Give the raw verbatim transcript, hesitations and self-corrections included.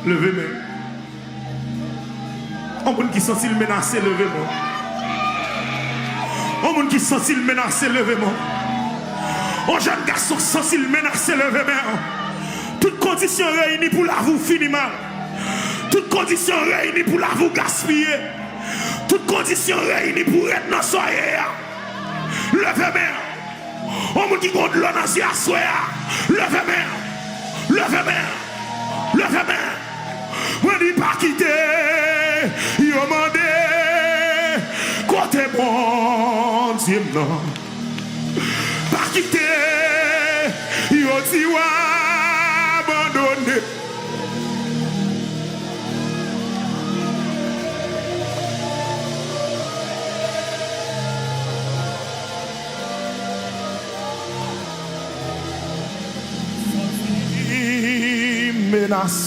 Leve men. Yon moun ki santi l menase, leve men. Yon moun ki santi l menase, leve men. Yon jèn gason santi l menase, leve men. Tout kondisyon reyini pou lavi w fini mal. Tout kondisyon reyini pou lavi w gaspiye. Tout kondisyon reyini pou w ret nan sa w ye a. Leve men. Yon moun ki gon dlo nan zye aswè a, leve men. Leve men. Leve men. Mwen di pa kite yo mande kote Bondye m nan. Pa kite yo di w abandone. Menase.